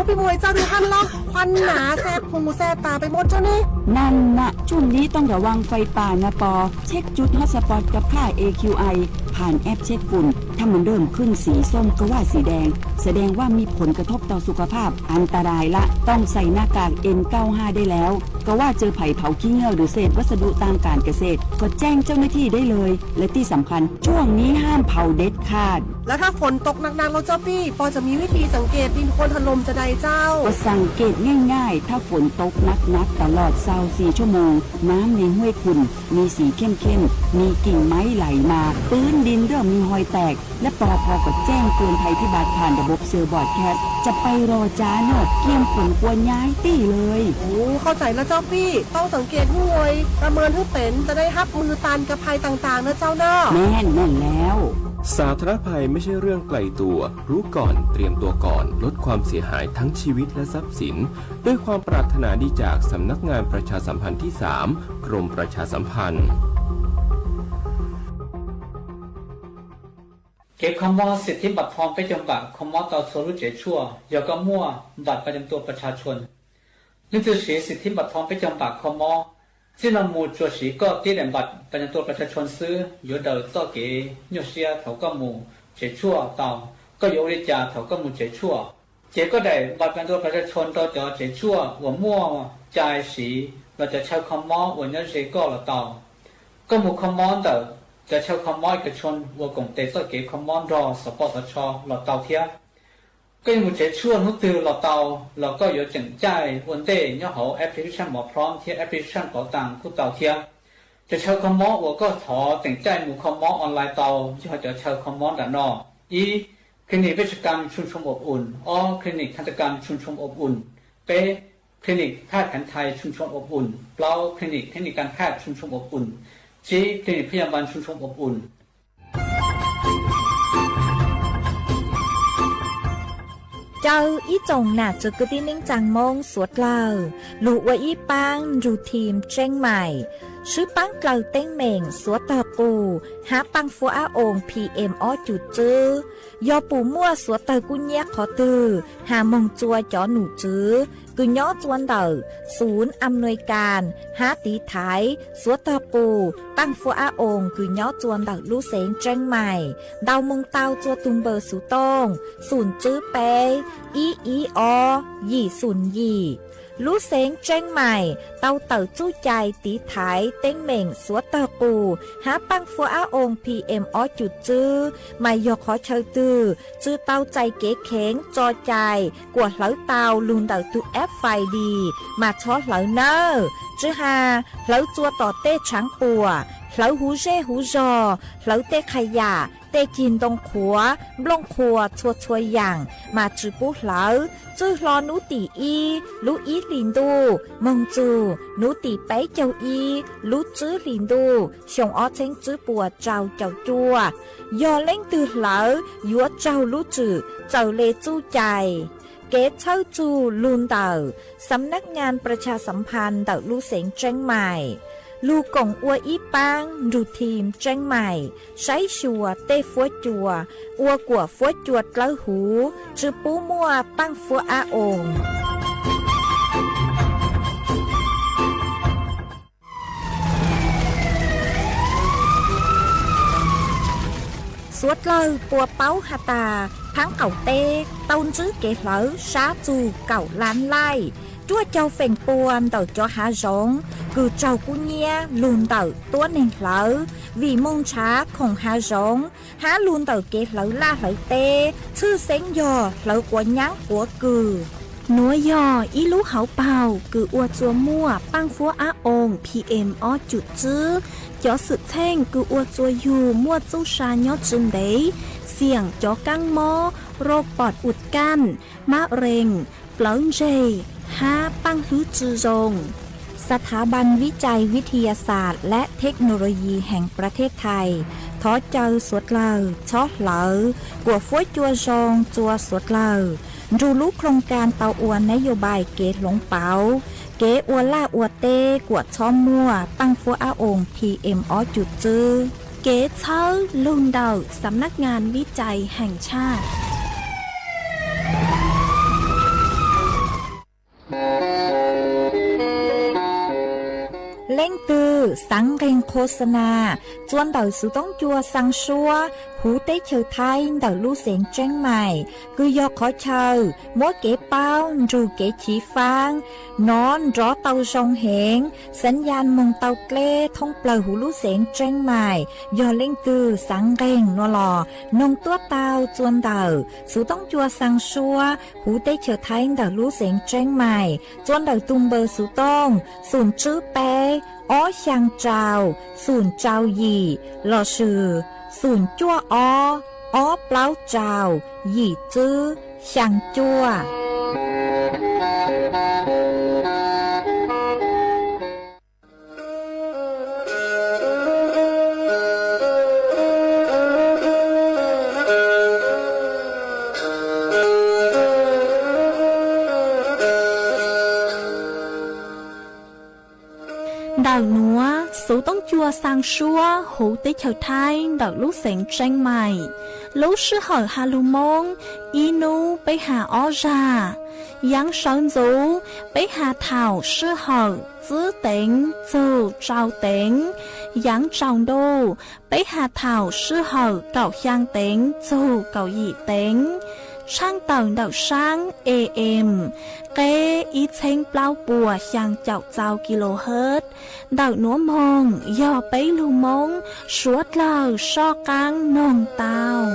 พี่มวยเจ้าดูท่านเล่าควันหนาแสบหูแสบตาไปหมดเจ้านี่ นั่นนะ ช่วงนี้ต้องระวังไฟป่านะปอ เช็คจุดฮอตสปอตกับค่า เอ คิว ไอ ผ่านแอปเช็คฝุ่น ถ้ามันเริ่มขึ้นสีส้มก็ว่าสีแดง แสดงว่ามีผลกระทบต่อสุขภาพ อันตรายละ ต้องใส่หน้ากาก เอ็น เก้าสิบห้า ได้แล้ว ก็ว่าเจอไผ่เผาขี้เง่าหรือเศษวัสดุตามการเกษตร ก็แจ้งเจ้าหน้าที่ได้เลย และที่สำคัญ ช่วงนี้ห้ามเผาเด็ดขาด แล้วถ้าฝนตกหนักๆแล้วเจ้าปี้ ปอจะมีวิธีสังเกตดินโคลนถล่มจะใดเจ้า ก็สังเกตง่ายๆ ถ้าฝนตกหนักๆตลอดซาวสี่ชั่วโมง น้ำในห้วยขุ่นมีสีเข้มๆ มีกิ่งไม้ไหลมา พื้นดินเริ่มมีฮอยแตก และปอพก็แจ้งเตือนภัยพิบัติผ่านระบบเซลล์บรอดแคสต์ จะไปรอจ้าเนอะ เกียมขนครัวย้ายตี้เลย โอ้ เข้าใจแล้วเจ้าปี้ ต้องสังเกตให้ไว ประเมินให้เป็น จะได้ฮับมือตันกับภัยต่างๆนะเจ้าเนอะ แม่นแม่นแล้ว สาธารณภัยไม่ใช่เรื่องไกลตัว รู้ก่อน เตรียมตัวก่อน ลดความเสียหายทั้งชีวิตและทรัพย์สิน ด้วยความปรารถนาดีจากสำนักงานประชาสัมพันธ์ที่สาม กรมประชาสัมพันธ์ Kev kho mob xim thib npam thoo peb caug npam kho mob tau txhua lub tsev tshuaj yog koj muaj npam pas cam tua pas tshas tshua. Leej twg siv xim thib npam thoo peb caug npam kho mob, txij no mus tsuas siv koj tib daim npam pas cam tua pas tshas tshua xwb yuav daws txoj kev nyuaj siab thaum koj mus tsev tshuaj tau. Koj yuav ua li cas thaum koj mus tsev tshuaj? Ces koj daim npam pas cam tua pas tshas tshua rau cov tsev tshuaj uas muaj cai siv los cov chaw kho mob uas nyob ze koj los tau. Koj mus kho mob ntawm cov chaw kho mob ib kas tshua uas koom tes txoj kev kho mob nrog xov poj xov tsho los tau thiab. Koj yuav mus tsev tshuaj hnub twg los tau, los koj yuav tseem caij ua ntej nyob hauv application Mos Phrob thiab application Pov Taas kuj tau thiab. Cov chaw kho mob uas koj thov tseem caij mus kho mob online tau yog cov chaw kho mob nram no: ib, clinic wej tshav kam tshum tshum ob um; ob, clinic thaj tsam kam tshum tshum ob um; peb, clinic thaj kheev thais tshum tshum ob um; plaub, clinic thej ni kam thaj tshum tshum ob um; tsib, clinic phaj yas npas tshum tshum ob um. Caw ib tsoom nam txiv kwv tij neej tsaa Moob suav dlawg lug ua ib paab nrug team Tseeb Maim swb paab dlaws teeb meem suav tawg qus hab paaj fuab ab oos P M ob cum tswb. Yog pum muaj suav tawg kub nyiab qhov twg has moog tsua cov num tswv kws nyob tsua ntawm xum am nuis kas hab tiv thaiv suav tawg qus paaj fuab ab oos kws nyob tsua ntawm lub xeev Tseeb Maim. Ntaus moog tau tsua tug npawb xuv tooj xum tswb peb ib ib ob yim xum yim. Lub xeev Tseeb Maim tau tawm txuj cai tiv thaiv teeb meem suav tawg qus hab paaj fuab ab oos P M ob cum tswb, mas yog qhov chaw twg tsi tau txais kev kheev tso cai kuas hlawv tau lug ntawm tug app Find Dis mas txhob hlawv nawb. Tsi has hlawv tsua tom tej tshaav puam, hlawv huv zej huv zog, hlawv tej qha yam, tej cig ntoo qhuav, nplooj qhuas txhua txhua yaam mas tsi pub hlawv. Txwj hlo nub tim ib lub ib hlis ntuj moog txug nub tim peb caug ib lub tswb hlis ntuj xyoo ob txheeb tswb puas rau caum cuaj. Yog leej twg hlawv yuav raug lub tswm txawm le txuj cai. Kev txhawb txug lug ntawm Xam Nab Ngas Pras Tshas Xam Phas ntawm lub xeev Tseeb Maim, lug koom ua ib paab nrug team Tseeb Maim saib xyuas tej fuab cua ua kuam fuab cua dlawb huv, tsi pub muaj paaj fuab ab oos. Suav dlawg puas paub has tas, thaab qaum teb tau ntsib kev hlawv sab txug kaum lab laij, cuaj caug feem pua ntawm cov hav zoov kws raug kub nyiab lug ntawm tuab neeg hlawv, vim moog nrhav khoom hav zoov hab lug ntawm kev hlawv laj hlawv teb, tshwj xeeb yog hlawv quav nyaab quav kws. Nuav yog ib lub hauv paug kws ua tsua muaj paaj fuab ab oos PM ob cum tswb. Cov xwm txheej kws ua tsua yug muaj txuj sa nyob tsi ntev, xiam cov kaab mob, rau pom ua kaaj, mab rees, plawv ntseg, hab paaj hlwb tsi zoo. ສະຖາບັນວິໄຈວິທະຍາສາດ ແລະ ເທັກໂນໂລຢີ ແຫ່ງປະເທດໄທ ຂໍເຊີາສຸດເລີຍ ຊໍ້ເລີຍ ກວດຟວຍ ຈວດຊອງ ຈວດສຸດເລີຍ ໂດຍລູກໂຄງການ ເຕົາອວນນະໂຍບາຍ ເກໂຮງເປົາ ເກອວລາອວເຕ ກວດຊໍ້ມົ້ວ ປັ້ງຟວອາອົງ ພີເອັມ ອອກຈຸດຈື່ ເກເຊົາ ລູກເຕົາ ສຳນັກງານວິໄຈ ແຫ່ງຊາດ. Leej twg xaav nqeeg qhuas xa nas txua ntawm xuv toob cua xaa suab huv teb chaws Thaib ntawm lub xeev Tseeb Mais, kws yog qhov chaw muab kev paub nrug kev chiv faab nov nrov tau zoo heev, xaav yaj moog tau dleb thoob plawg huv lub xeev Tseeb Mais. Yog leej twg xaav nqeeg nuav los noog tuab tau txua ntawm xuv toob cua xaa suab huv teb chaws Thaib ntawm lub xeev Tseeb Mais txua ntawm tug npawb xuv tooj xoom tswb peb ob xyaa rau xoom rau yim lossis xoom cuaj ob ob plaub rau yim tswb xyaa cuaj. Ntawm nuav xuv toob cua xaa suab huv teb chaws Thaib ntawm lub xeev Tseeb Mais, lub sij hawm has lug Moob ib nub peb has ob zag. Yaav sawv ntxuv peb has thaum sij hawm tswb teev txug rau teev. Yaav tsaus ntuj peb has thaum sij hawm kaum xyaa teev txug kaum yim teev. Tshaaj tawm ntawm saab A M qeb ib txheeb plaub puas xyaa caum txau kilohertz. Ntawm nuav moog yog peb lug Moob suav dlawg soj qaab noog tau.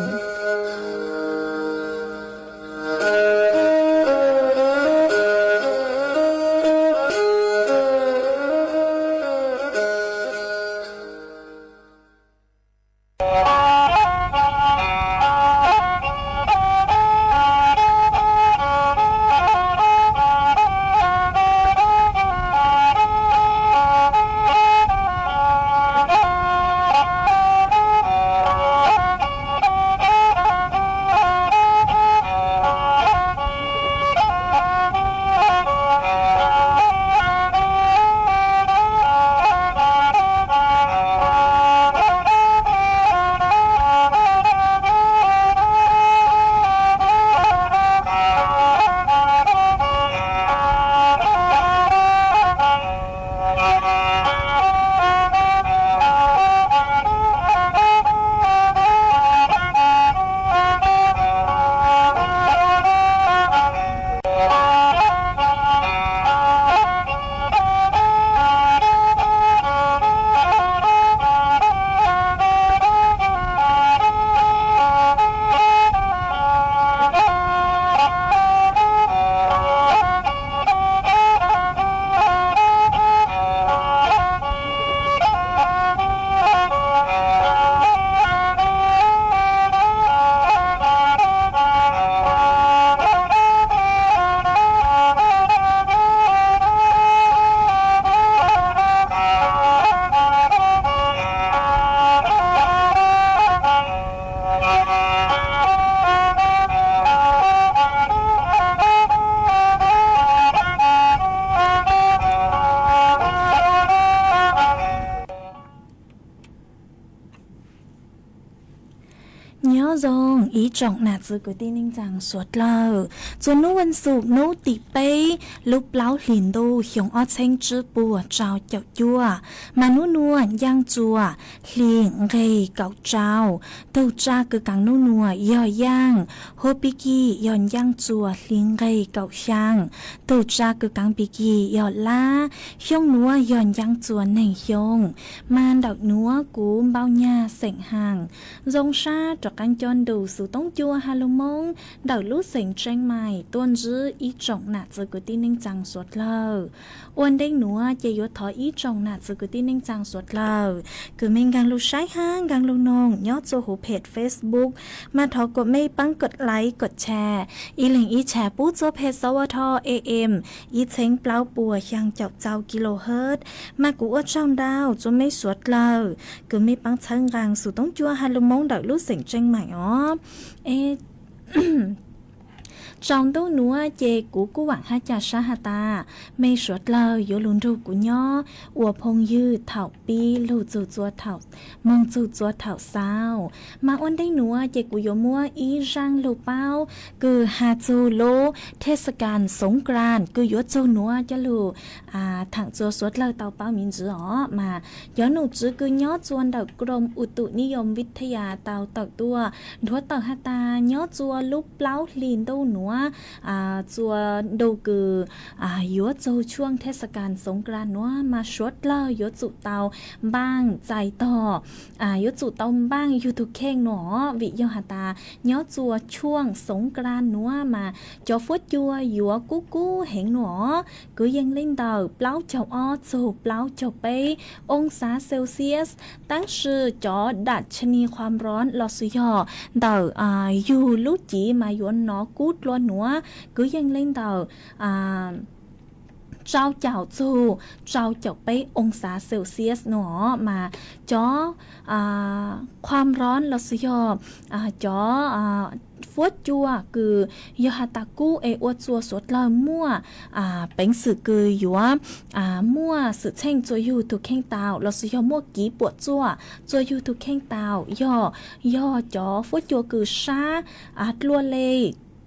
Nyob zoo ib tsoom nam txiv kwv tij neej tsaa suav dlawg, txuas nub vas xuv nub tim peb lub plaub hlis ntuj xyoo ob txheeb tsib puas rau caum cuaj, mas nub nuav ncaaj txuas hli nqeg kaum rau. Tug tsa kws kaav nub nuav yog yaaj, huv pig kig yog ncaaj txuas hli nqeg kaum xyaa. Tug tsa kws kaav pig kig yog lab, xyoo nuav yog ncaaj txuas neeg xyoo. Mas ntawm nuav kuv Npauj Nyag xeem Haas zoo sab rov qaab coj nrug xuv toob cua has lug Moob ntawm lub xeem Tseeb Mais tuaj ntsib ib tsoom nam txiv kwv tij neej tsaa suav dlawg. Ua ntej nuav ces yuav thov ib tsoom nam txiv kwv tij neej tsaa suav dlawg kws mej nkaag lug saib hab nkaag lug noog nyob txuas huv peg Facebook, mas thov kuas mej paab kov like kov share ib leeg ib share pub txug peg sawv a tho A M ib txheeb plaub puas xyaa caum txau kilohertz. Mas kuv ua tsaug ntau txug mej suav dlawg kws mej paab txhawb nqaa xuv toob cua has lug Moob ntawm lub xeem Tseeb Mais os. Tsaus ntuj nuav ces kuv kuj vaam hab ca sab has tas mej suav dlawg yuav lug nrug kuv nyob ua phooj ywg thaum pib lug txug txua thaum, moog txug txua thaum xaus. Mas ua ntej nuav ces kuv yuav muab ib zaaj lug paub kws has txug lub thej sa kas Xoov Kras kws yuav txug nuav coj lug thaam txua suav dlawg tau paub miv ntsis os. Mas cov num tswv kws nyob txua ntawm Krom U Tus Nib Yoos Vij Thaj Yas tau tawm tuaj nthuav tawm has tas nyob txua lub plaub hli ntuj nuav, txua ntu kws yuav txug tshuaj thej sa kas Xoov Kras nuav mas suav dlawg yuav tsum tau npaaj txais tog, yuav tsum tau npaaj yug tug kheej nuav. Vim yog has tas nyob txua tshuaj Xoov Kras nuav mas cov fuab cua yuav kub kub heev nuav, kwv yees le ntawm plaub caug ob txug plaub caug peb oo xav Celsius, tab sis cov dam chani qhuam roov los sis yog ntawm yug lub civ mas yuav nov kub dlua nuav, kwv yees le ntawm rau caum txug rau caum peb oo xav Celsius nuav. Mas cov qhuam roov los sis yog cov fuab cua kws yog has tas kub es ua txua suav dlawg muaj peev xwm kws yuav muaj xwm txheej txua yug tug kheej tau los sis yog muaj kiv puam txuaj txua yug tug kheej tau yog, yog cov fuab cua kws sab dlua le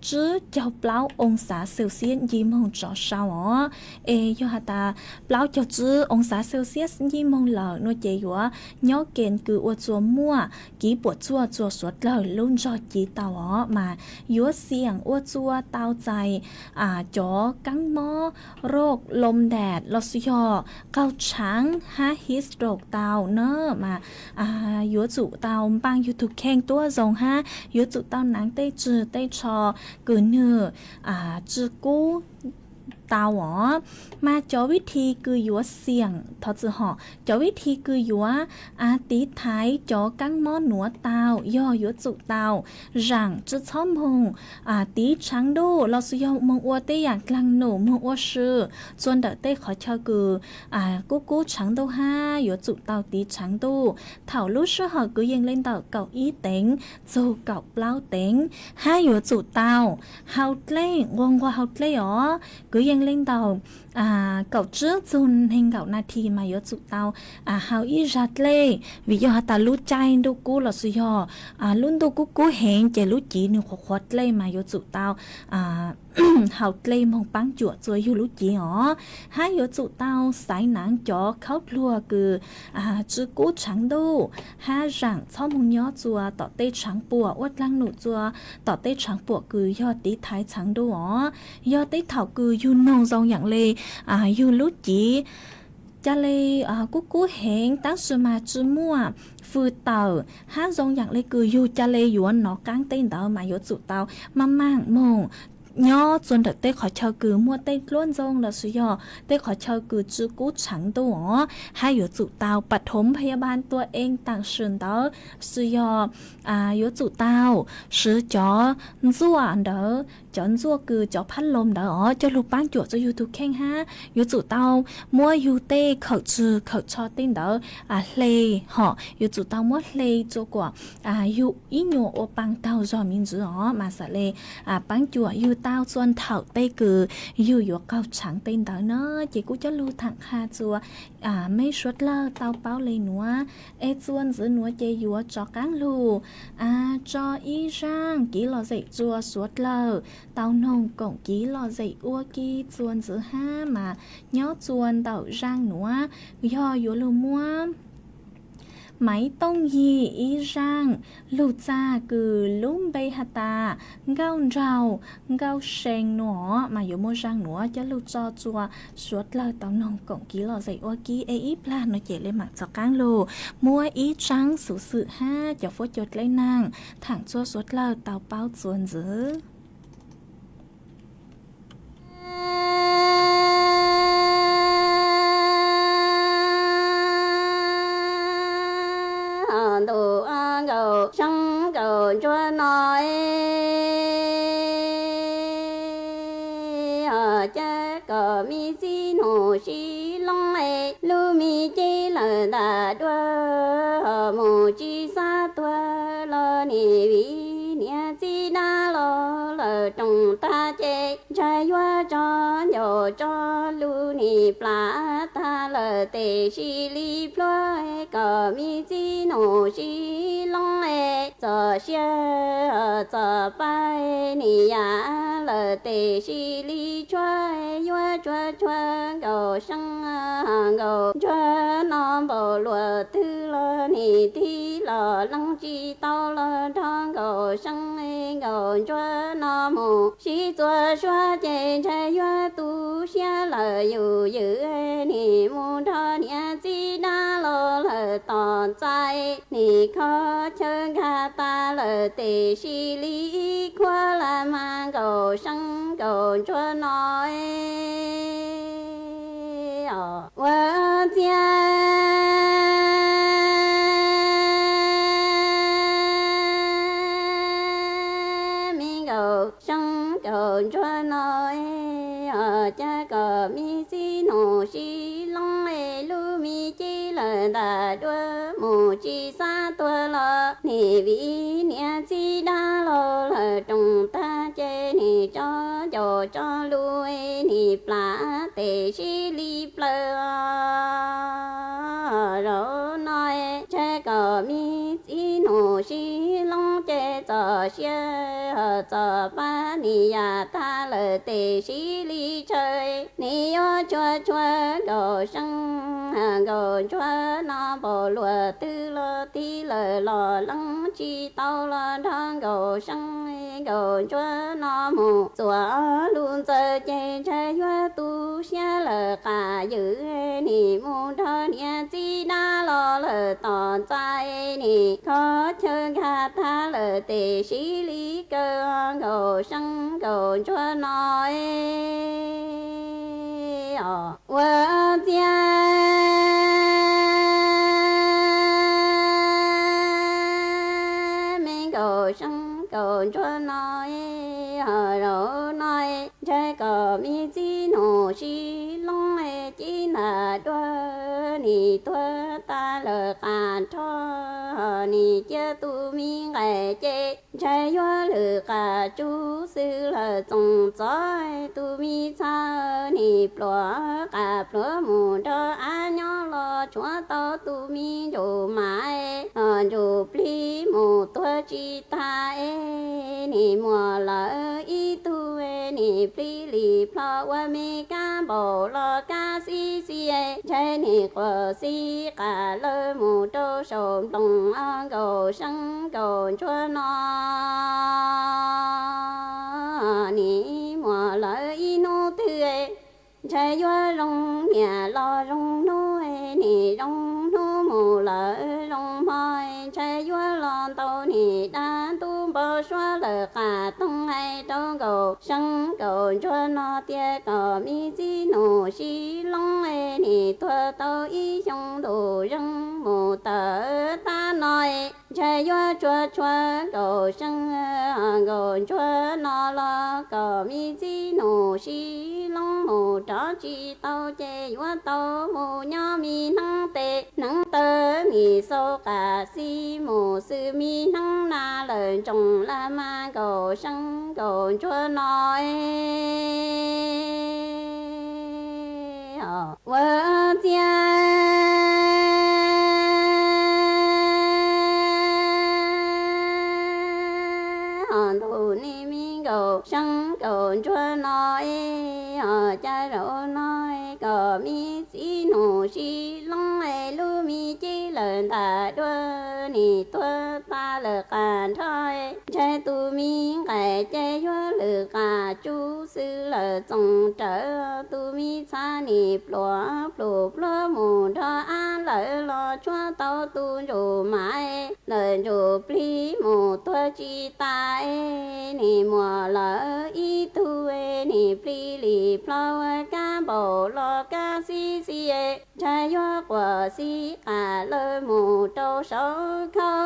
tsib caug plaub oo xav Celsius nci moog tso sau os. Es yog has tas plaub caug tsib oo xav Celsius nci moog lawm nuav ces yuav nyob kees kws ua txua muaj kiv puam txuaj txua suav dlawg lub ntsog civ tau os. Mas yuav xiam ua txua tau txais cov kaab mob roj lom dam los sis yog qaug tshaav hab heat stroke tau na. Mas yuav tsum tau npaaj yug tug kheej tuab zoo hab yuav tsum tau naav tej tswg tej tsho kws nwg tsi kub tau os. Mas cov vib thi kws yuav xiam, thov txim hom, cov vib thi kws yuav tiv thaiv cov kaab mob nuav tau yog yuav tsum tau zaam, tsi txhob moog tiv tshaav ntuj los sis yog moog ua tej yaam dlaag num moog ua si txua ntawm tej qhov chaw kws kub kub tshaav ntuj hab yuav tsum tau tiv tshaav ntuj thaum lub sij hawm kwv yees le ntawm kaum ib teev txug kaum plaub teev, hab yuav tsum tau hau dlej, nquag nquag hau dlej os, kwv yees le ntawm kaum tsib txug neeg nkaum nas this mas yuav tsum tau hau ib zag dlej. Vim yog has tas lub caij ntuj kub los sis yog lub ntuj kub kub heev ces lub civ nwg qhuav qhuav dlej mas yuav tsum tau hau dlej moog paab cuam txua yug lub civ os. Hab yuav tsum tau xaiv naav cov khaub dluag kws tsi kub tshaav ntuj, hab zaam txhob moog nyob txua tom tej tshaav puam, ua dlaag num txua tom tej tshaav puam kws yog tiv thaiv tshaav ntuj os. Yog tej thaum kws yug noog zoo yaam le yug lub civ ca le kub kub heev tab sis mas tsi muaj fws tawm hab zoo yaam le kws yug ca le yuav nov qaab tej ntawd mas yuav tsum tau maaj maaj moog nyob txua ntawm tej qhov chaw kws muaj tej dluab ntxoo los sis yog tej qhov chaw kws tsi kub tshaav ntuj os, hab yuav tsum tau pas thov phaj yaj pab tuaj eej taam sim ntawd, los sis yog yuav tsum tau swv cov ntxuaj ntawd, cov ntxuaj kws cov phab lom ntawd os coj lug paab cuam txua yug tug kheej hab yuav tsum tau muab yug tej khawm tswg khawm tsho tej ntawd hle, hom yuav tsum tau muab hle txua kuas yug ib nyuas ua paa taug zog me ntsis os mas xaav le paab cuam yug tau txua nthaum tej kws yug yuav qaug tshaav tej ntawd na. Ces kuv coj lug thaam qha txua mej suav dlawg tau paub le nuav, es txuas ntxiv nuav ces yuav rov qaab lug tso ib zaaj kev lom zem txua suav dlawg tau noog koom kev lom zem ua ke txuas ntxiv hab mas nyob txua ntawm zaaj nuav yog yuav lug muab Maiv Tooj Yig ib zaaj lug txag kws lub npe has tas Nkauj Nraug Nkauj See nuav mas yuav muaj zaaj nuav coj lug tso txua suav dlawg tau noog koom kev lom zem ua ke es ib plag nuav ces le maam rov qaab lug muab ib tsaab xuv xwm hab cov fuab cua dleb naag thaam txua suav dlawg tau paub txuas ntxiv. Ntu nkaus xyoo nkaus ntsuag no es, cas kom me txiv nus sib loo es lub me cev lawm ntag dua, mus tsis xav tuag los niam vim niam txiv dab los lawm roos tag ces ntshai yuav tso ncaus tso lus nim plam tag lawm tes sis li plhuav kom me txiv nus sib loob es txom siab txom pab nim yam lawm tes sis li tshuav yuav tsuag tsuag nkaus seeb nkaus ntsuag no npaum luaj twg los nim tig los leej tsis tau los nrog nkaus seeb nkaus ntsuag no mus sib txuas suab ces ntshai yuav tu siab lawm yus ywm nim mus nrog niam txiv dab los lawm tom ntxais nim kho chaw nkag tas lawm tes sis li ib khuab las mas nkaus seeb nkaus ntsuag no ua txiag me nkaus seeb nkaus ntsuag no cas kom me txiv nus sib loob es lub me cib lawm ntag dua mus tsis xav tuag los nim vim niam txiv dab los lawm roos tag ces nim tso ncaus tso lus nim plam tes sib li plaws zaum no ntshai kom me txiv nus sib loob ces txom siab txom pab nim yam tag lawm tes sib li tshaw nim yuav tsuag tsuag nkaus seeb nkaus ntsuag no npaum luaj twg los tig lawm los leej tsis tau los nrog nkaus seeb nkaus ntsuag no mus txuas lus ntxaws ces ntshai yuav tu siab lawm qam ywm nim mus nrog niam txiv dab los lawm tom ntxais nim kho chaw nkag tag lawm tes sib li kaw nkaus seeb nkaus ntsuag no ua txiag me nkaus seeb nkaus ntsuag no zaum no ntshai kom me txiv nus sib loob cib ntag dua nim tuag tas lawm qam nrho nim cia tus me nqaim ces ntshai yuav lwm qam tsub xwb lawm txoos txov tus me txha nim pluav qam pluav mus nrog av nyob los tshuav tau tus me ntsuj mas ntsuj plig mus tuag tsis tag es nim muaj lawm ib tug nim plig li plho ua me kab npaum los kab xib xis ntshai nim quas xib qam lawv mus rau saum nploos nkaus seeb nkaus ntsuag no nim muaj lawm ib hnub twg ntshai yuav zoo niam los zoo hnub nim zoo hnub mus lawm zoo hmo ntshai yuav los ntau nim dab ntub npau suav lawm qam toog hais rau nkaus seeb nkaus ntsuag no tias kom me txiv nus sib loob nim tuag tau ib xyoo ntus zeeg mus tawm tab no ntshai yuav tsuag tsuag nkaus seeb nkaus ntsuag no los kom me txiv nus sib loob mus rov tsis tau ces yuav tau mus nyob me hneev tes hneev taw nim xau qam xib mus xwb me hneev na lawm ntsoos las mas nkaus seeb nkaus ntsuag no ua txiag ntuj ne me nkaus seeb nkaus ntsuag no cas zaum no kom me txiv nus sib loob lub me cib lawm ntag dua nim tuag tas lawm qam nrho ntshai tus me nqaim ces yuav lwm qam tsub xwb lawm txoos rawv tus me txha nim pluav plhus pluag mus nrog av lawm los tshuav tau tus ntsuj mas lawm ntsuj plig mus tuag tsis tas nim muaj lawm ib tug nim plig li plho ua kab npaum los kab xib xis ntshai yuav quas xib qam lawv mus rau saum khau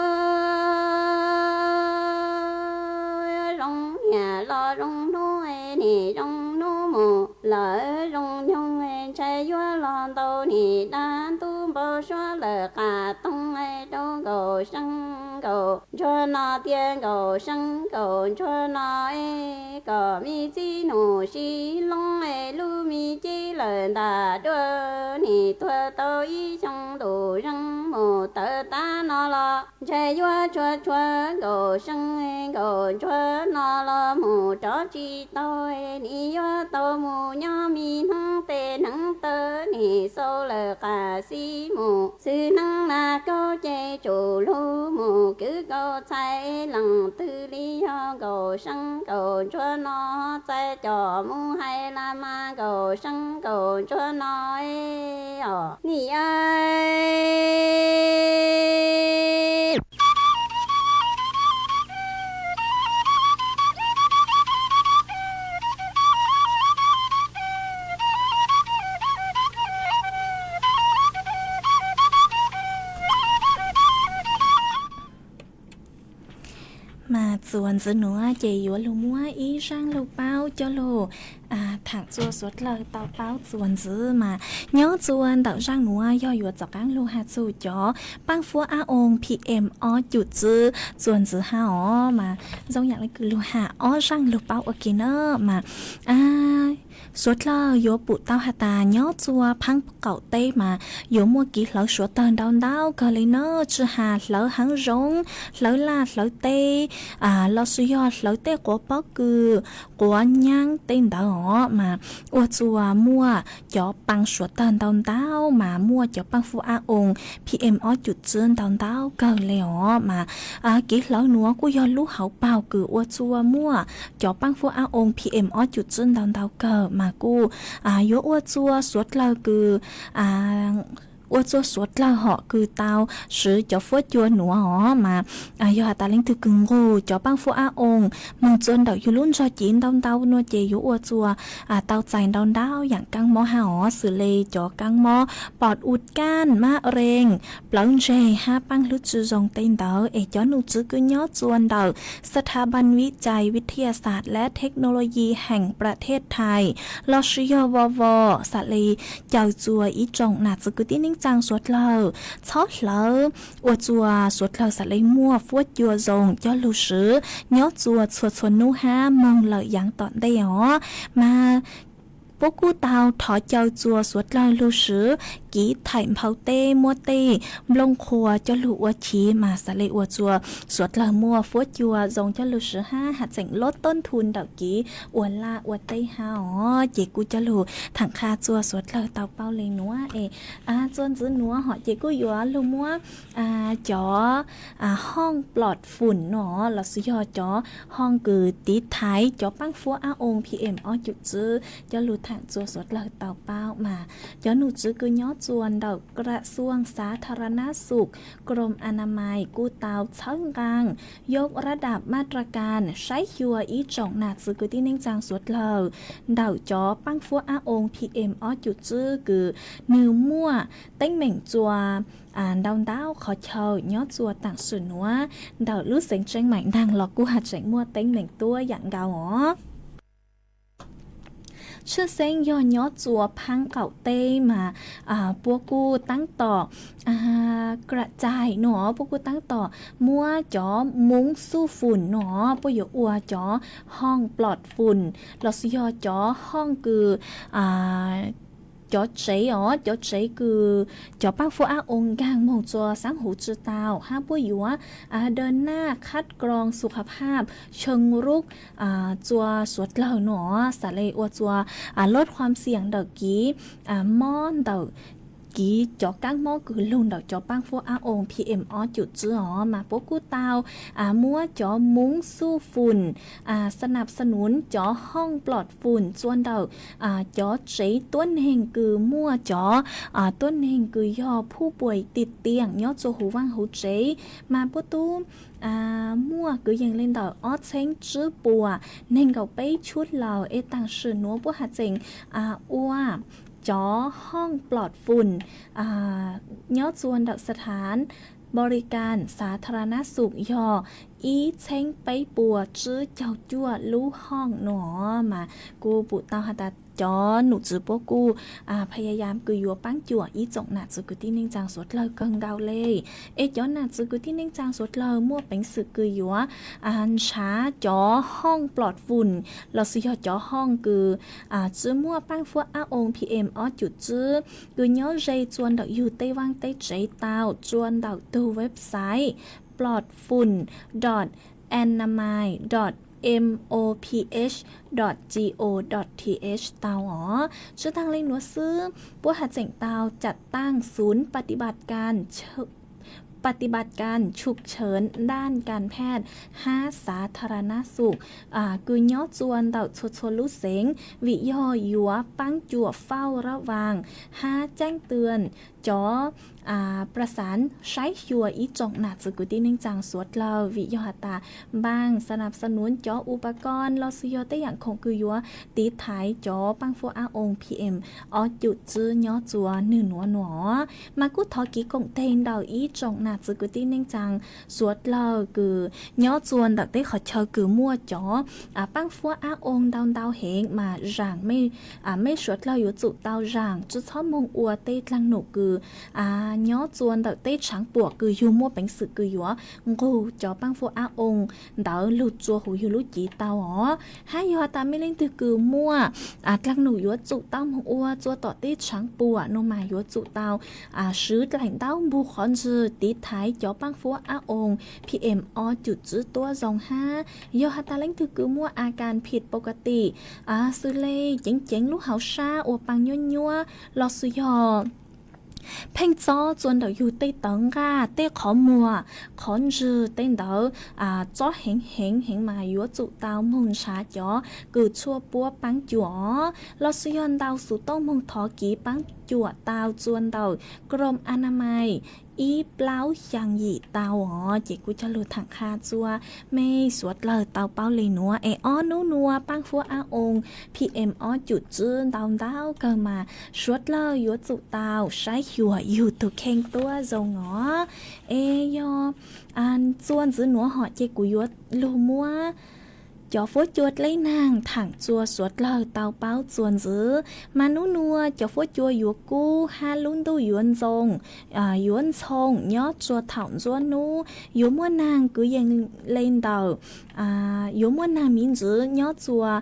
zoo niam los zoo hnub nim zoo hnub mus lawm zoo nyoog ntshai yuav los ntau nim dab ntub npau suav lawm qam toog rau nkaus seeb nkaum ntsuag no tiag, nkaum seeb nkaum ntsuag no es kom me txiv nus sib loob es lub me cib lawm ntam dua, nim tuag tau ib xyoo ntus zeej mus tawm tab no los ntshe yuav tshuav tshuav nkaum seeb nkaum ntsuag no los mus rov tsis tau. Nim yuav tau mus nyob me hnub tej hneev taw, nim xau lawm qas xib mus xwb, hneev mas kaub ces tsum lug mus kwv nkaus txhais leej twg li. Yog nkaum seeb nkaum ntsuag no txais coj mus hais las mas nkaum seeb nkaum ntsuag no es os nim Mas txuas ntxiv nuav ces yuav lug muab ib zaaj lug paub coj lug thaam txuas suav dlawg tau paub txuas ntxiv mas nyob txuas ntawm zaaj nuav yog yuav txaus qaab lug has txug cov paab fuab ab oo P M ob cum tsib txuas ntxiv hab os. Mas zoo yaam le kws lug has ob zaaj lug paub ua ke na mas suav dlawg yuav pum tau has tas nyob txuas phaab qaum teb mas yuav muaj kev hlawv suav dlawg ntau ntau kawg le na, tsi has hlawv haav zoov, hlawv laj hlawv teb, lossis yog hlawv tej quav pob kws, quav nyaab tej ntawd os mas ua txuas muaj cov paa suav dlawg ntau ntau mas muaj cov paab fuab ab oo P M ob cum tsib ntau ntau kawg le os. Mas kev hlawv nuav kuj yog lub hauv paug kws ua txuas muaj cov paab fuab ab oo P M ob cum tsib ntau ntau kawg mas kuj yuav ua txuas suav dlawg kws ua txuas suav dlawg hom kws tau swv cov fuab cua nuav os mas yog has tas leej twg kws nqug cov paab fuab ab oo moog txuas ntawm yug lub ntsog civ ntau ntau nuav ces yuav ua txuas tau txais ntau ntau yaam kaab mob hab os, xws le cov kaab mob pom ua kaaj, mab rees, plawv ntseg hab paab hlwb tsi zoo tej ntawd. Es cov num tswv kws nyob txuas ntawm สถาบันวิจัยวิทยาศาสตร์และเทคโนโลยีแห่งประเทศไทย lossis yog วว. xam le caw txuas ib tsoom nam txwv kwv tij neej tsaa suav dlawg txhob hlawv, ua txuas suav dlawg xam le muaj fuab cua zoo coj lug swv nyob txuas txhua txhua nub hab moog lawm yaav tom ntej os. Mas puab kuj tau thov caw txuas suav dlawg lug swv kev thaim nphau teb muab tej nplooj qhuav coj lug ua chiv mas xam le ua txuas suav dlawg muaj fuab cua zoo coj lug swv hab has tseem lub tub thu ntawm kev ua laj ua teb hab os. Ces kuj coj lug thaam qha txuas suav dlawg tau paub le nuav es txuas ntxiv nuav hom ces kuj yuav lug muab cov hooj plom fum nuav lossis yog cov hooj kws tiv thaiv cov paab fuab ab oo P M ob cum tsib coj lug thaam txuas suav dlawg tau paub mas cov num tswv kws nyob txuas ntawm กระทรวงสาธารณสุข กรมอนามัย kuj tau txhawb nqaa ยกระดับมาตรการ saib xyuas ib tsoom nam txwv kwv tij neej tsaa suav dlawg ntawm cov paab fuab ab oo P M ob cum tsib kws nwg muaj teeb meem txuas ntau ntau qhov chaw nyob txuas taam sim nuav ntawm lub xeev Tseeb Maim Ntaag los kuj has tseem muaj teeb meem tuab yaam nkaus os. Tshwj xeeb yog nyob txuas phaab qaum teb mas puab kuj taab tom กระจาย nuav, puab kuj taab tom muab cov มุ้งสูบฝุ่น nuav, puab yuav ua cov hooj plom fum lossis yog cov hooj kws cov tsev os, cov tsev kws cov paab fuab ab oo nkaag moog txuas xaab huv tsi tau hab puab yuav เดินหน้าคัดกรองสุขภาพเชิงรุก txuas suav dlawg nuav xam le ua txuas ลดความเสี่ยง ntawm kev mob ntawm kev cov kaab mob kws lug ntawm cov paab fuab ab oo P M ob cum tsib os mas puab kuj tau muab cov มุ้งสูบฝุ่น สนับสนุน cov hooj plom fum txuas ntawm cov tsev tuab neeg kws muaj cov tuab neeg kws yog ผู้ป่วยติดเตียง nyob txuas huv vaaj huv tsev mas puab tub muaj kwv yees le ntawm ob txheeb tsib puas neeg nkaum peb tshub lawm es taam sim nuav puab has tseem ua cov hooj plom fum nyob txuas ntawm สถานบริการสาธารณสุข yog ib txheeb peb puas tsib caug cuaj lub hooj no mas kuv pum tau has tas cov nom tswv puab kuj phaya yam kws yuav paab cuam ib tsoom nam txwv kwv tij neej tsaa suav dlawg kawg nkaus le. Es cov nam txwv kwv tij neej tsaa suav dlawg muaj peev xwm kws yuav nrhav cov hooj plot fun lossis yog cov hooj kws tsi muaj paab fuab ab oo P M ob cum tsib kws nyob ze tsua ntawm yug tej vaaj tej tsev tau tsua ntawm tug website plot fun dot anamai dot moph dot go dot th tau os. Tsi taag le nuav xwb, puab has tseem tau cam taaj xunv ปฏิบัติการ ฉกเฉินด้านการแพทย์ hab สาธารณสุข kws nyob tsua ntawm txhua txhua lub xeev vim yog yuav paab cuam เฝ้าระวัง hab แจ้งเตือน cov ประสาน saib xyuas ib tsoom nam txwv kwv tij neej tsaa suav dlawg vim yog has tas npaaj สนับสนุน cov อุปกรณ์ lossis yog tej yaam khoom kws yuav tiv thaiv cov paab fuab ab oo P M ob cum tsib nyob tsua nwg nuav nuav. Mas kuj thov kiv koom teg ntawm ib tsoom nam txwv kwv tij neej tsaa suav dlawg kws nyob tsua ntawm teb qhov chaw kws muaj cov paab fuab ab oo ntau ntau heev mas zaam, mej suav dlawg yuav tsum tau zaam, tsi txhob moog ua tej dlaag num kws nyob tsua ntawm teb tshaav puam kws yug muaj peev xwm kws yuav nqug cov paab fuab ab oo ntawd lug tsua huv yug lub cev tau os. Hab yog has tas mej leej twg kws muaj dlaag num yuav tsum tau moog ua tsua tom teb tshaav puam no mas yuav tsum tau swv dlaim ntaub npug qhov ntswg tiv thaiv cov paab fuab ab oo P M ob cum tsib tuab zoo hab. Yog has tas leej twg kws muaj a kas phim pav ka tim, xws le ceev ceev lub hauv sab ua paa nyuab nyuab lossis yog pheej txob tsua ntawm yug tej tawv nqaj, tej qhov muag, qhov ntswg tej ntawd txob heev heev heev mas yuav tsum tau moog nrhav cov kws tshuaj puab paab cuam os. Lossis yog ntau xuv tooj moog thov kiv paab cuam tau tsua ntawm กรมอนามัย ib plaub xyaa yim tau os. Ces kuv cog lug thaam qha tsua mej suav dlawg tau paub le nuav es ob nub nuav paab fuab ab oo P M ob cum tsib ntau ntau kawg mas suav dlawg yuav tsum tau saib xyuas yug tug kheej tuab zoo os. Es yog tsua ntxiv nuav hom ces kuv yuav lug muab cov fuab cua dleb naag thaam tsua suav dlawg tau paub tsua ntxiv. Mas nub nuav cov fuab cua yuav kub hab lub ntuj yuav ntxoo, yuav ntxhoo nyob tsua thaum ntsuab nub, yuav muaj naag kwv yees le ntawm, yuav muaj naag miv ntxwv nyob tsua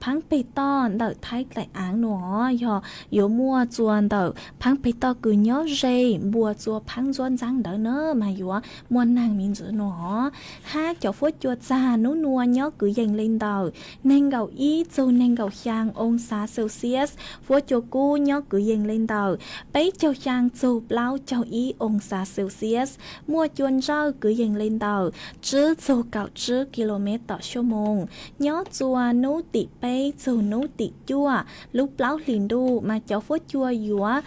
phaab peg toj ntawm thaib dlaim aav nuav, yog yuav muaj tsua ntawm phaab peg toj kws nyob ze npua tsua phaab ntsuab ntxaab ntawd na mas yuav muaj naag miv ntxwv nuav. Hab cov fuab cua txag nub nuav nyob kwv yees le ntawm neeg nkaum ib txug neeg nkaum xyaa oo xav Celsius, fuab cua kub nyob kwv yees le ntawm peb caug xyaa txug plaub caug ib oo xav Celsius, muaj cua ntsawj kwv yees le ntawm tsib txug kaum tsib ki lo mev tom xuab moos, nyob tsua nub tim peb txug nub tim cuaj lub plaub hlis ntuj mas cov fuab cua yuav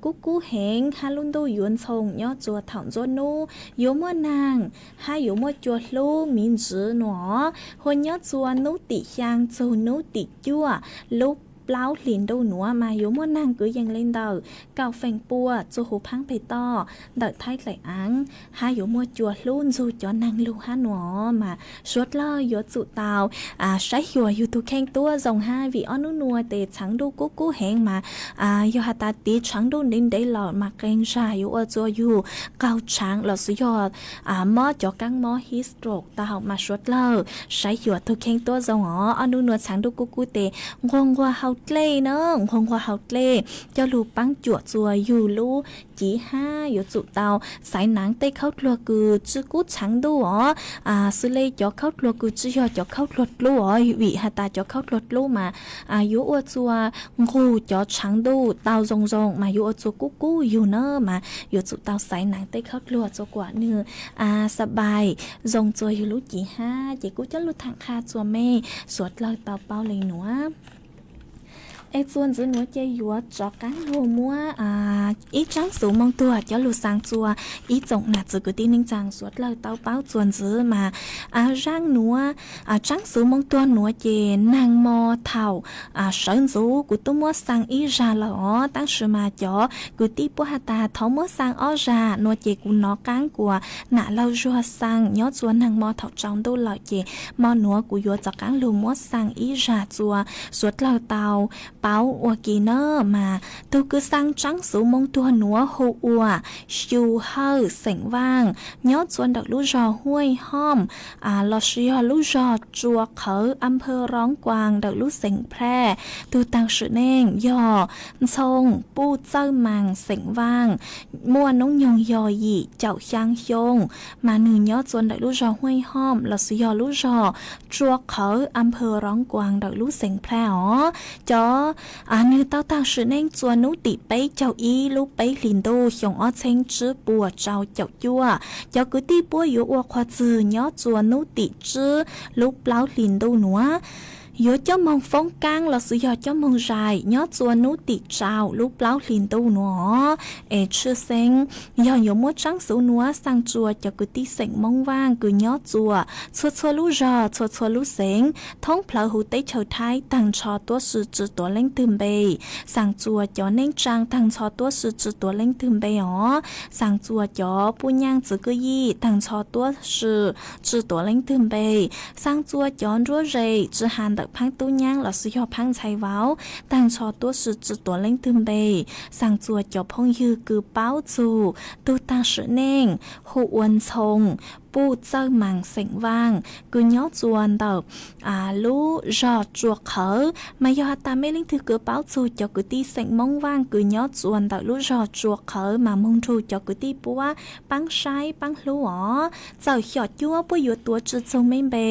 kub kub heev hab lub ntuj yuav ntxhoo nyob tsua thaum ntsuab nub, yuav muaj naag hab yuav muaj cua hlub miv ntxwv nuav. Hua nyob tsua nub tim xyaa txug nub tim cuaj lub plaub hlis ntuj nuav mas yuav muaj naag kwv yees le ntawm kaum feem pua tsua huv phaab peg toj ntawm thaib dlaim aav, hab yuav muaj cua hlub ntsug cov naag lug hab nuav mas suav dlawg yuav tsum tau saib xyuas yug tug kheej tuab zoo hab vim ob nub nuav tes tshaav ntuj kub kub heev mas yog has tas tiv tshaav ntuj ntev ntev lawm mas qee zag yuav ua tsua yug qaug tshaav lossis yog mob cov kaab mob heat stroke tau mas suav dlawg saib xyuas tug kheej tuab zoo os. Ob nub nuav tshaav ntuj kub kub tes nquag nquag hau dlej na, nquag nquag hau dlej coj lug paab cuam tsua yug lub civ hab yuav tsum tau xaiv naav tej khaub dluag kws tsi kub tshaav ntuj os, xws le cov khaub dluag kws tsi yog cov khaub dluag dlub os vim has tas cov khaub dluag dlub mas yuav ua tsua nqug cov tshaav ntuj tau zoo zoo mas yuav ua tsua kub kub yug na mas yuav tsum tau xaiv naav tej khaub dluag tsua kuas nwg xa npais zoo tsua yug lub civ hab. Ces kuv coj lug thaam qha tsua mej suav dlawg tau paub le nuav. Es txuas ntxiv nuav ces yuav rov qaab lug muab ib tsaab xuv moog tuag cov lug xaa txuas ib tsoom nam txiv kwv tij neej tsaa suav dlawg tau paub txuas ntxiv mas zaaj nuav, tsaab xuv moog tuag nuav ces naag mo thaum sawv ntxuv kuv tub muab xaa ib zag lawm os, tab sis mas cov kwv tij puab has tas thov muab xaa ob zag nuav ces kuv nov qaab kuas nam laug zuag xaa nyob txuas naag mo thaum tsaus ntuj lawm ces mo nuav kuv yuav rov qaab lug muab xaa ib zag txuas suav dlawg tau paub ua ke na. Mas tug kws xaa tsaab xuv moog tuag nuav hu ua Xyu Hawj xeem Vaaj nyob txuas ntawm lub zog Huaj Hom los sis yog lub zog Tsua Qhawv, a pha Roob Kuas ntawm lub xeem Plha. Tug taag sim neej yog Ntxhoo Puj Txawj Maas xeem Vaaj, muaj noob nyoog yog yim caum xyaa xyoo, mas nwg nyob txuas ntawm lub zog Huaj Hom los sis yog lub zog Tsua Qhawv, a pha Roob Kuas ntawm lub xeem Plha os. Cov nwg tau taag sim neej txuas nub tim peb caug ib lub peb hlis ntuj xyoo ob txheeb tsib puas rau caum cuaj. Cov kwv tij puab yuav ua qhua txwg nyob txuas nub tim tsib lub plaub hlis ntuj nuav. Yuav coj moog foob kaab los sis yog coj moog zais nyob txuas nub tim rau lub plaub hlis ntuj nuav os. Es tshwj xeeb yog yuav muab tsaab xuv nuav xaa txuas cov kwv tij xeem Moob Vaaj kws nyob txuas txhua txhua lub zog txhua txhua lub xeev thoob plawg huv teb chaws Thaib taag nrho tuab si tsi tuav leej twg npe. Xaa txuas cov neej tsaa taag nrho tuab si tsi tuav leej twg npe os. Xaa txuas cov puj nyaaj txwv kwj yij taag nrho tuab si tsi tuav leej twg npe. Xaa txuas cov nruab zes tsi has ntawm phaab tub nyaab los sis yog phaab ntxhais vauv taag nrho tuab si tsi tuav leej twg npe. Xaa txuas cov phooj ywg kws paub txug tug taag sim neej hu ua Ntxhoo Puj Txawj Maas xeem Vaaj kws nyob txuas ntawm lub zog Tsua Qhawv. Mas yog has tas mej leej twg kws paub txug cov kwv tij xeem Moob Vaaj kws nyob txuas ntawm lub zog Tsua Qhawv mas moog nrug cov kwv tij puab paab saib paab hlub os. Txawm xyom cuab puab yuav tuav tsi txug mej npe,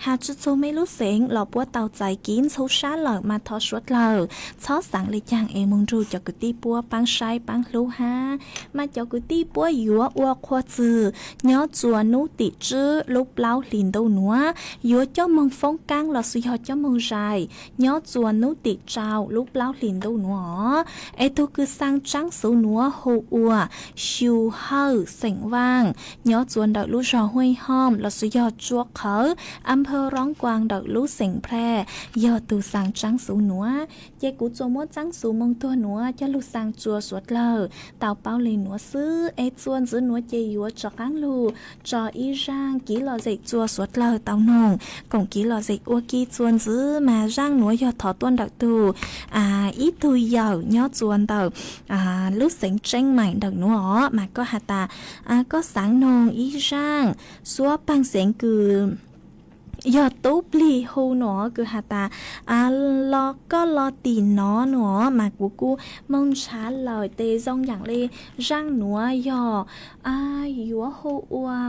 has tsi txug mej lub xeev los puab tau txais kiv ntxhov sab lawm mas thov suav dlawg txhob xaav le caag es moog nrug cov kwv tij puab paab saib paab hlub hab. Mas cov kwv tij puab yuav ua qhua txwg nyob txuas nub tim tsib lub plaub hlis ntuj nuav, yuav coj moog foob kaab los sis yog coj moog zais nyob txuas nub tim rau lub plaub hlis ntuj nuav os. Es tug kws xaa tsaab xuv nuav hu ua Xyu Hawj xeem Vaaj nyob txuas ntawm lub zog Huaj Hom los sis yog Tsua Qhawv, a pha Roob Kuas ntawm lub xeem Plha, yog tug xaa tsaab xuv nuav. Ces kuv tsuas muab tsaab xuv moog tuag nuav coj lug xaa txuas suav dlawg tau paub le nuav xwb. Es txuas ntxiv nuav ces yuav rov qaab lug tso ib zaaj kiv lom zem txuas suav dlawg tau noog koom kiv lom zem ua ke. Txuas ntxiv mas zaaj nuav yog thov tuaj ntawm tug ib tug yawm nyob txuas ntawm lub xeev Tseeb Maim ntawm nuav os. Mas koj has tas koj xaav noog ib zaaj suab paag xeev kws yog tub plig hu nuav kws has tas los koj los tim nov nuav, mas kuv kuj moog nrhav lawm tes zoo yaam le zaaj nuav yog yuav hu ua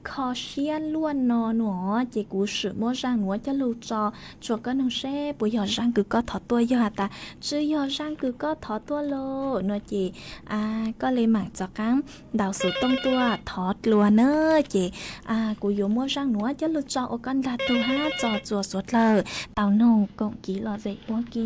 kho siab luaj no nuav, ces kuv sim muab zaaj nuav coj lug tso tsua koj noog seb puas yog zaaj kws koj thov tuaj. Yog has tas tsi yog zaaj kws koj thov tuaj lawm nuav ces koj le maam rov qaab ntaus xuv tooj tuaj thov dlua na. Ces kuv yuav muab zaaj nuav coj lug tso ua koj ntaag tug hab tso txuas suav dlawg tau noog koom kiv lom zem ua ke.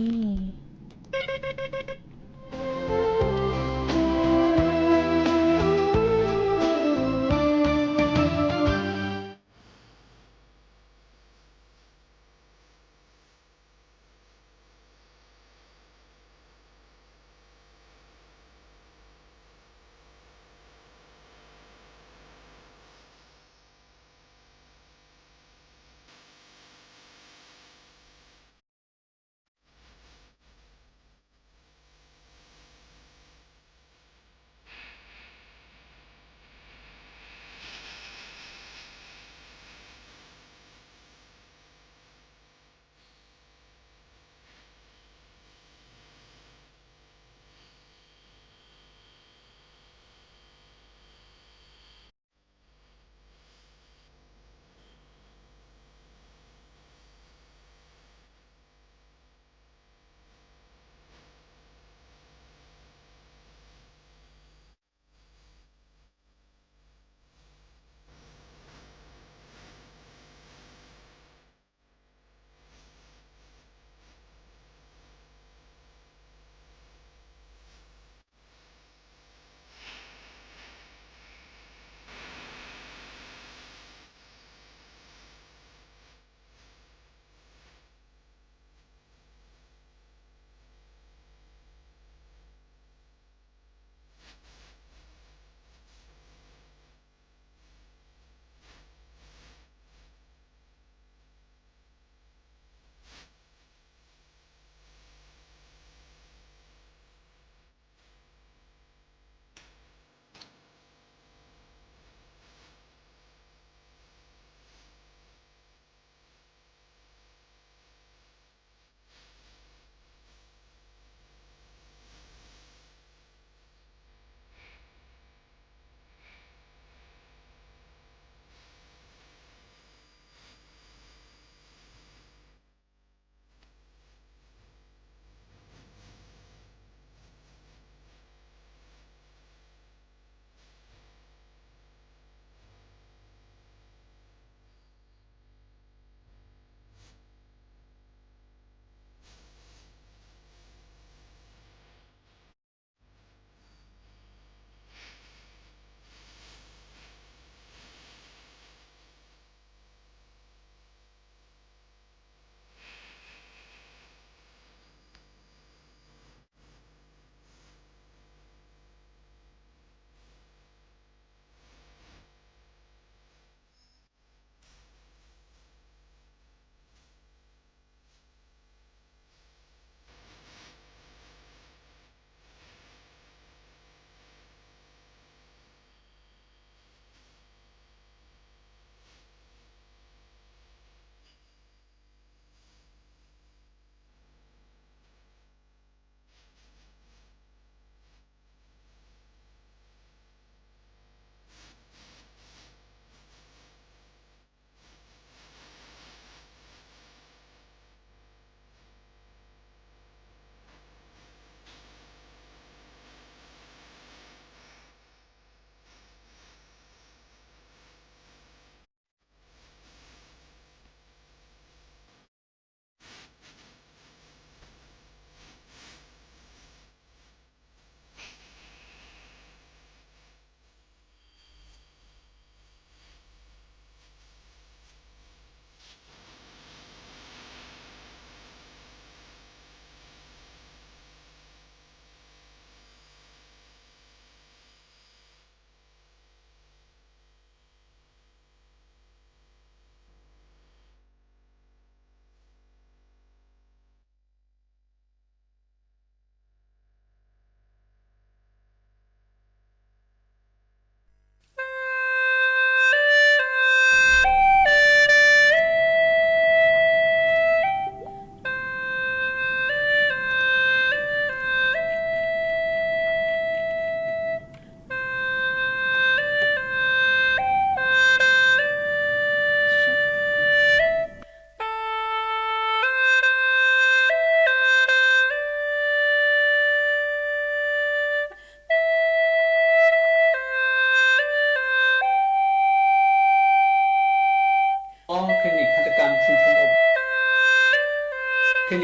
Mas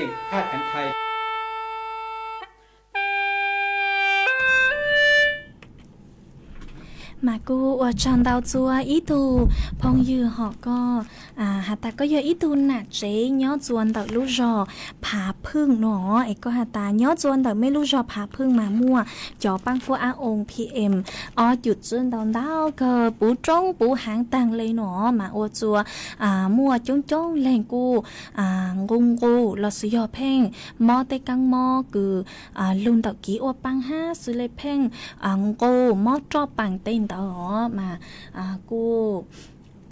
kuj ua tsaug ntau txua ib tug phooj ywg hom koj has tas koj yog ib tug nam tsev nyob txua ntawm lub zog Phav Phwj no, es koj has tas nyob txua ntawm mej lub zog Phav Phwj mas muaj cov paab fuab ab oo P M ob cum tswb ntau ntau kawg puv roob puv haav taag le no, mas ua txua muaj coob coob leeg kuj nqus nqus los sis yog pheej mob tej kaab mob kws lug ntawm kiv ua paab hab xws le pheej nqus mob roj paas tej ntawd os, mas kuj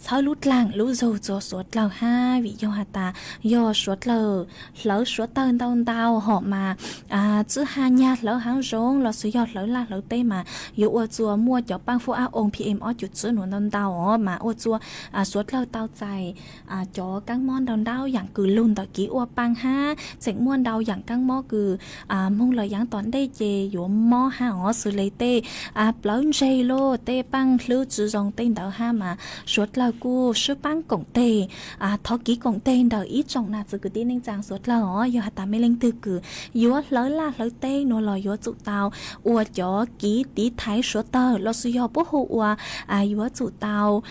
txhawb lub dlaag lub zug txua suav dlawg hab, vim yog has tas yog suav dlawg hlawv suav tawg ntau ntau hom mas tsi has nyag hlawv haav zoov los sis yog hlawv laj hlawv teb mas yuav ua txua muaj cov paab fuab ab oo P M ob cum tswb nuav ntau ntau os, mas ua txua suav dlawg tau txais cov kaab mob ntau ntau yaam kws lug ntawm kiv ua paas hab, tseem muaj ntau yaam kaab mob kws moog lawm yaav tom ntej ces yuav mob hab os, xws le tej plawv ntseg los tej paaj hlwb tsi zoo tej ntawd hab mas suav dlawg kuj swb paab koom teg, thov kiv koom teg ntawm ib tsoom nam txwv kwv tij neej tsaa suav dlawg os. Yog has tas mej leej twg kws yuav hlawv laj hlawv teb nuav los yuav tsum tau ua cov kiv tiv thaiv suav tawg los sis yog puab hu ua yuav tsum tau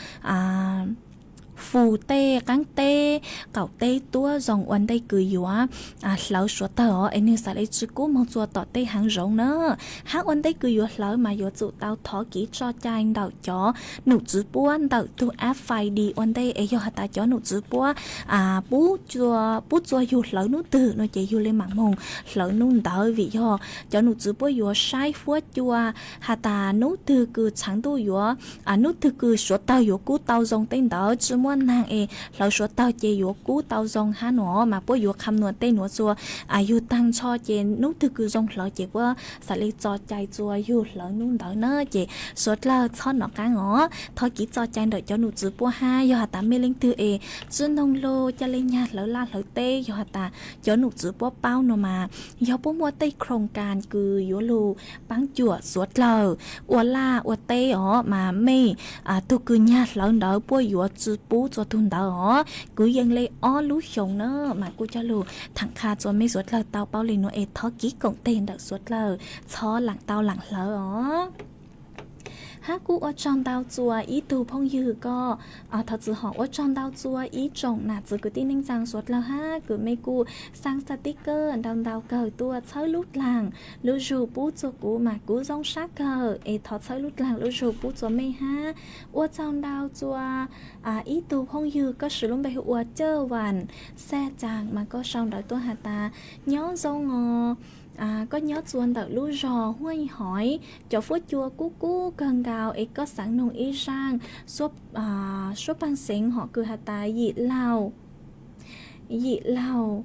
fus tej qaab teb qaum teb tuab zoo ua ntej kws yuav hlawv suav tawg os, es nwg xaav le tsi kub moog txua tom tej haav zoov na. Hab ua ntej kws yuav hlawv mas yuav tsum tau thov kiv tso cai ntawm cov num tswv puab ntawm tug app Find ua ntej, es yog has tas cov num tswv puab pub txua yug hlawv nub twg no ces yug le maam moog hlawv nub ntawd, vim yog cov num tswv puab yuav saib fuab cua has tas nub twg kws tshaav ntuj yuav, nub twg kws suav tawg yuav kub tau zoo tej ntawd, tsi muaj naag es hlawv suav tawg ces yuav kub tau zoo hab no, mas puab yuav qha nua tej nuav txua yug taag nrho ces nub twg kws zoo hlawv ces puab xaav le tso cai txua yug hlawv nub ntawd na, ces suav dlawg txhob nov qaab os, thov kiv tso cai ntawm cov num tswv puab hab. Yog has tas mej leej twg es tsi noog lug ca le nyag hlawv laj hlawv teb, yog has tas cov num tswv puab paub no mas yog puab muaj tej khoo kas kws yuav lug paab cuam suav dlawg ua laj ua teb os, mas mej tug kws nyag hlawv ntawd puab yuav tsi pub txua tug ntawd os, kwv yees le ob lub xyoos na, mas kuj coj lug thaam qha txua mej suav dlawg tau paub le nuav es thov kiv koom teg ntawm suav dlawg txhob laam tau laam hlawv os. Hab kuj ua tsaug ntau txua ib tug phooj ywg koj, thov txwm hom ua tsaug ntau txua ib tsoom nam txwv kwv tij neej tsaa suav dlawg hab kws mej kuj xaa xav tib kawj ntau ntau kawg tuaj txhawb lub dlaag lub zug pub txua kuv mas kuv zoo sab kawg es thov txhawb lub dlaag lub zug pub txua mej hab. Ua tsaug ntau txua ib tug phooj ywg koj swv lub npe hu ua Cawj Vam Xaj Caas mas koj sau ntawv tuaj has tas nyob zoo os, koj nyob txua ntawm lub zog Huaj Hov, cov fuab cua kub kub kawg nkaus es koj xaav noog ib zaaj suab paag xeev hom kws has tas yim laug, yim laug,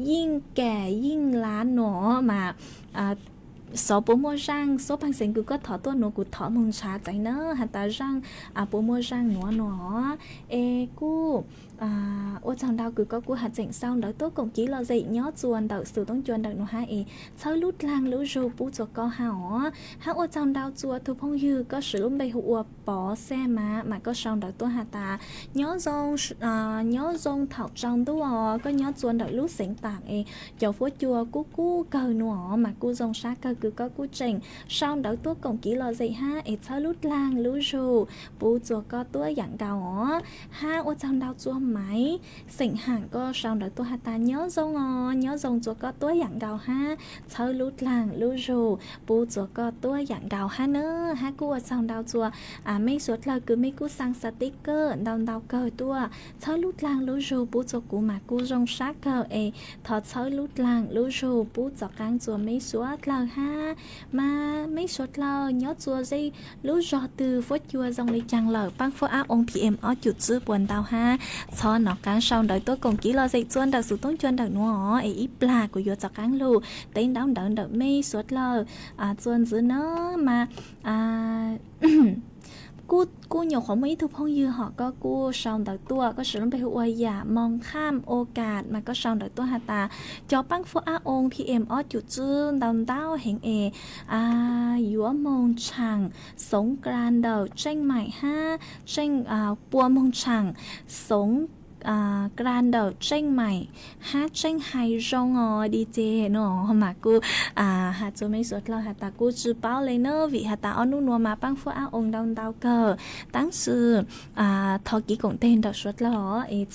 yeej kam yeej lav no mas xyov puas muaj zaaj suab paag xeev kws koj thov tuaj nuav kuv thov moog ntshav txeev na has tas zaaj puas muaj zaaj nuav no. Es kuj ua tsaug ntau kws koj kuj has tseem sau ntawv tuaj koom kiv lom zem nyob txua ntawm xum toob cua ntawm nuav hab es txhawb lub dlaag lub zug pub txua koj hab os. Hab ua tsaug ntau txua tug phooj ywg koj swv lub npe hu ua Pov Xaj Mav mas koj sau ntawv tuaj has tas nyob zoo, nyob zoo thaum tsaus ntuj os, koj nyob txua ntawm lub xeev Taam es cov fuab cua kub kub kawg nuav mas kuj zoo sab kawg kws koj kuj tseem sau ntawv tuaj koom kiv lom zem hab es txhawb lub dlaag lub zug pub txua koj tuab yaam nkaus os. Hab ua tsaug ntau txua Maiv Xeem Haam koj sau ntawv tuaj has tas nyob zoo os, nyob zoo txua koj tuab yaam nkaus hab txhawb lub dlaag lub zug pub txua koj tuab yaam nkaus hab na. Hab kuj ua tsaug ntau txua mej suav dlawg kws mej kuj xaa xav tib kawj ntau ntau kawg tuaj txhawb lub dlaag lub zug pub txua kuv mas kuj zoo sab kawg es thov txhawb lub dlaag lub zug pub txhua qaab txua mej suav dlawg hab. Mas mej suav dlawg nyob txua zej lub zog twg fuab cua zoo le caag lawm, paab fuab ab oo P M ob cum tswb puas ntau hab, txhob nov qaab sau ntawv tuaj koom kiv lom zem txua ntawm xum toob cua ntawm nuav os, es ib plag kuv yuav txhua qaab lug teb ntaub ntawv ntawm mej suav dlawg txua ntxiv na. Mas kuj nyuam qhuav muaj ib tug phooj ywg hom koj kuj sau ntawv tuaj, koj swv lub npe hu ua Yam Moos Kham Okas mas koj sau ntawv tuaj has tas cov paab fuab ab oo P M ob cum tswb ntau ntau heev es yuav moog tshaam xoov kla ntawm Tseej Maim hab Tseej, puas moog tshaam xoov kra ntawm tseej maim hab tseej hais zoo os di ces no mas kuj has txug mej suav dlawg has tas kuj tsi paub le na vim has tas ob nub nuav mas paab fuab ab oo ntau ntau kawg. Tab sis thov kiv koom teg ntawm suav dlawg os es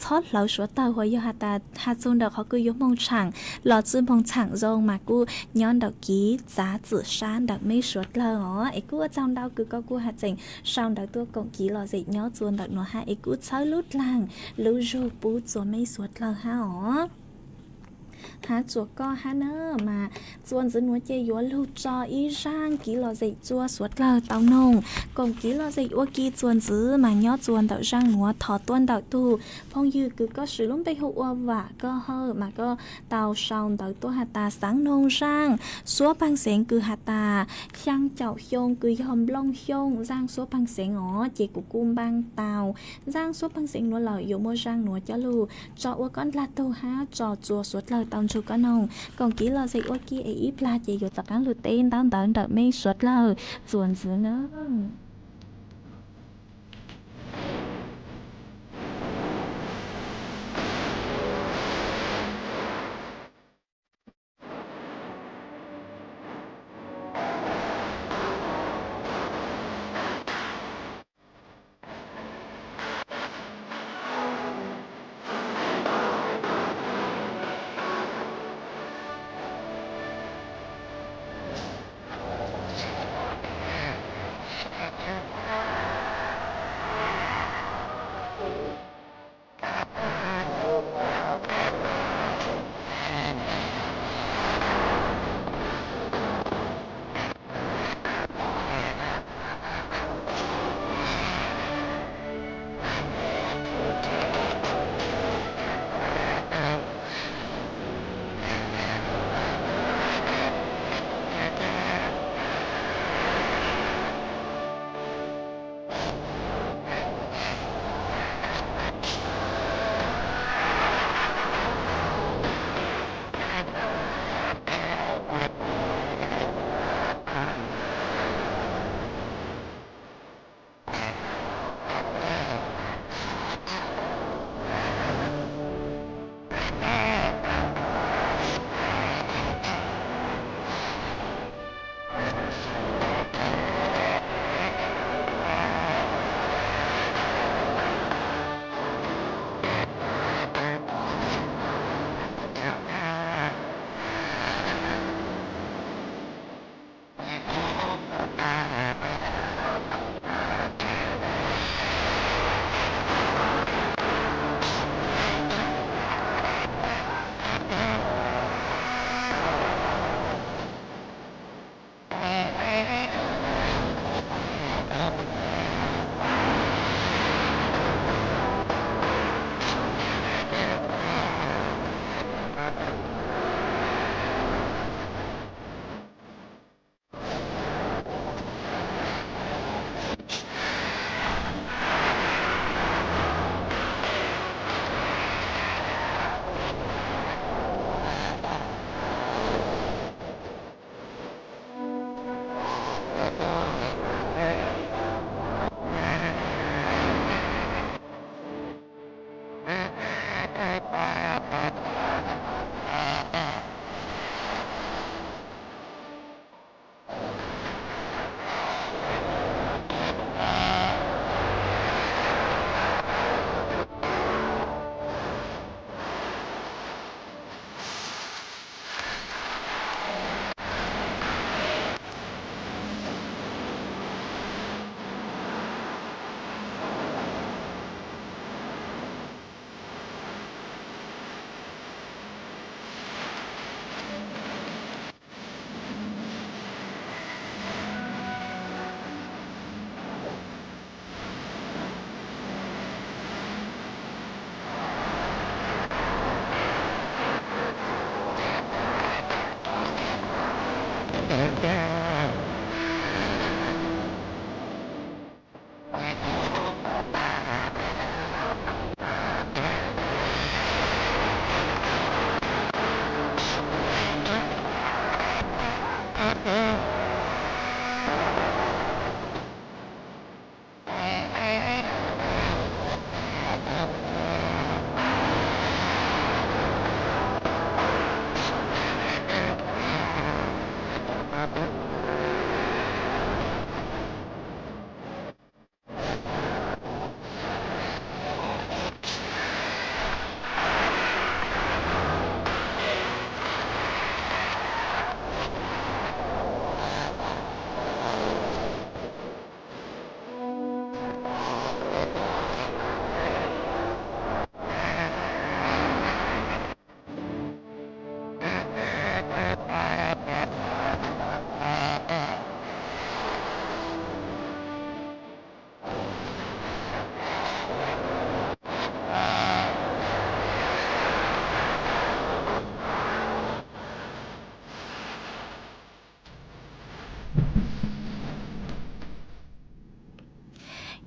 txhob hlawv suav dlawg, huas yog has tas has txug ntawm qhov kws yuav moog tshaam los tsi moog tshaam zoo mas kuj nyob ntawm kiv txav txim sab ntawm mej suav dlawg os. Es kuj ua tsaug ntau kws koj kuj has tseem sau ntawv tuaj koom kiv lom zem nyob txuas ntawm nuav hab es kuj txhawb lub dlaag lub zug pub txuas mej suav dlawg hab os. Hab txuas koj hab na mas txuas ntxiv nuav ces yuav lug tso ib zaaj kiv lom zem txuas suav dlawg tau noog. Koom kiv lom zem ua ke txuas ntxiv mas nyob txuas ntawm zaaj nuav thov tuaj ntawm tug phooj ywg kws koj swv lub npe hu ua Vam Koj Hawj mas koj tau sau ntawv tuaj has tas xaav noog zaaj suab paag xeev kws has tas xyaa caum xyoo kws yog nplooj xyooj zaaj suab paag xeev os ces kuv kuj npaaj tau zaaj suab paag xeev nuav lawm, yuav muaj zaaj nuav coj lug tso ua koj ndlag tug hab tso txuas suav dlawg tau ntsug koj noog. Koom kiv lom zem ua ke es ib plag ces yuav rov qaab lug teb ntaub ntawv ntawm mej suav dlawg txuas ntxiv na.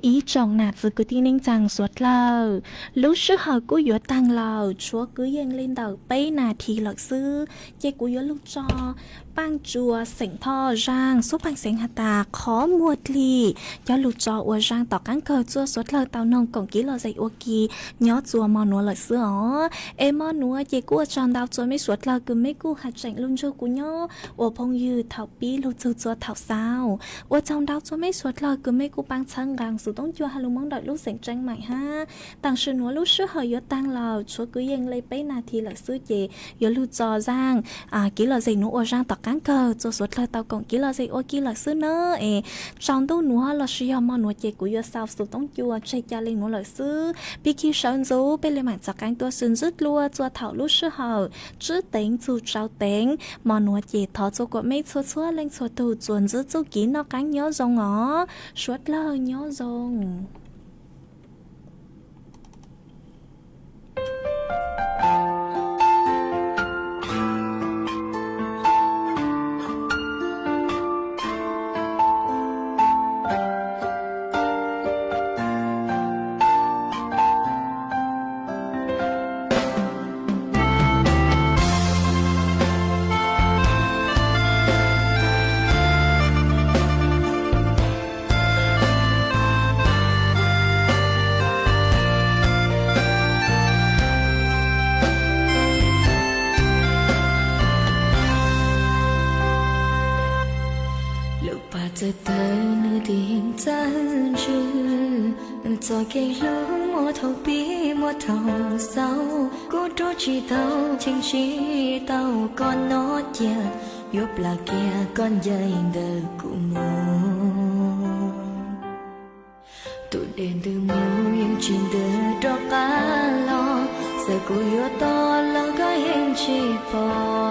Ib tsoom nam txiv kwv tij neej tsaa suav dlawg, lub sij hawm kuj yuav taag lawm, tshuav kwv yees le ntawm peb nas this lawm xwb, ces kuv yuav lug tso Paaj Tsua xeem Thoj zaaj xub paag xeev has tas qhov muag dlig, coj lug tso ua zaaj tom qaab kawg txuas suav dlawg tau noog koom kev lom zem ua ke nyob txuas mo nuav lawm xwb os. Es mo nuav ces kuj ua tsaug ntau txuas mej suav dlawg kws mej kuj has tseem lug nrug kuv nyob ua phooj ywg thaum pib lug txug txuas thaum xaus. Ua tsaug ntau txuas mej suav dlawg kws mej kuj paab txhawb nqaa xov tooj cua has lug moov ntawm lub xeem Tseeb Maim hab. Taam sim nuav lub sij hawm yuav taag lawm, tshuav kwv yees le peb nas this lawm xwb ces yuav lug tso zaaj kev lom zem nuav ua zaaj tom qaab kawg txuas suav dlawg tau koom kev lom zem ua ke lawm xwb nawb. Es tsaus ntuj nuav lossis yog mo nuav ces kuv yuav xaus xov tooj cua tseg ca le nuav lawm xwb. Pig kig sawv ntxuv peb le maam txav qaab tuaj sib ntsib dlua txuas thaum lub sij hawm tsib teev txug tsau teev. Mo nuav ces thov txua kuas mej txhua txhua leej txhua tug txuas ntsib txuj kev noj qaab nyob zoo os. Suav dlawg nyob zoo. Lub paj txawj tawg nws tig txawj ntsws, txoj kev hlub muaj thaum pib muaj thaum xaus, kuv rub tsis tau cheem tsis tau koj nyob cia, yuav plam kiag koj ncaim ntawm kuv mus. Tus dej ntws mus yeej tsis ntws rov qab los, txawm kuv yuav tos los koj yeej tsis pom.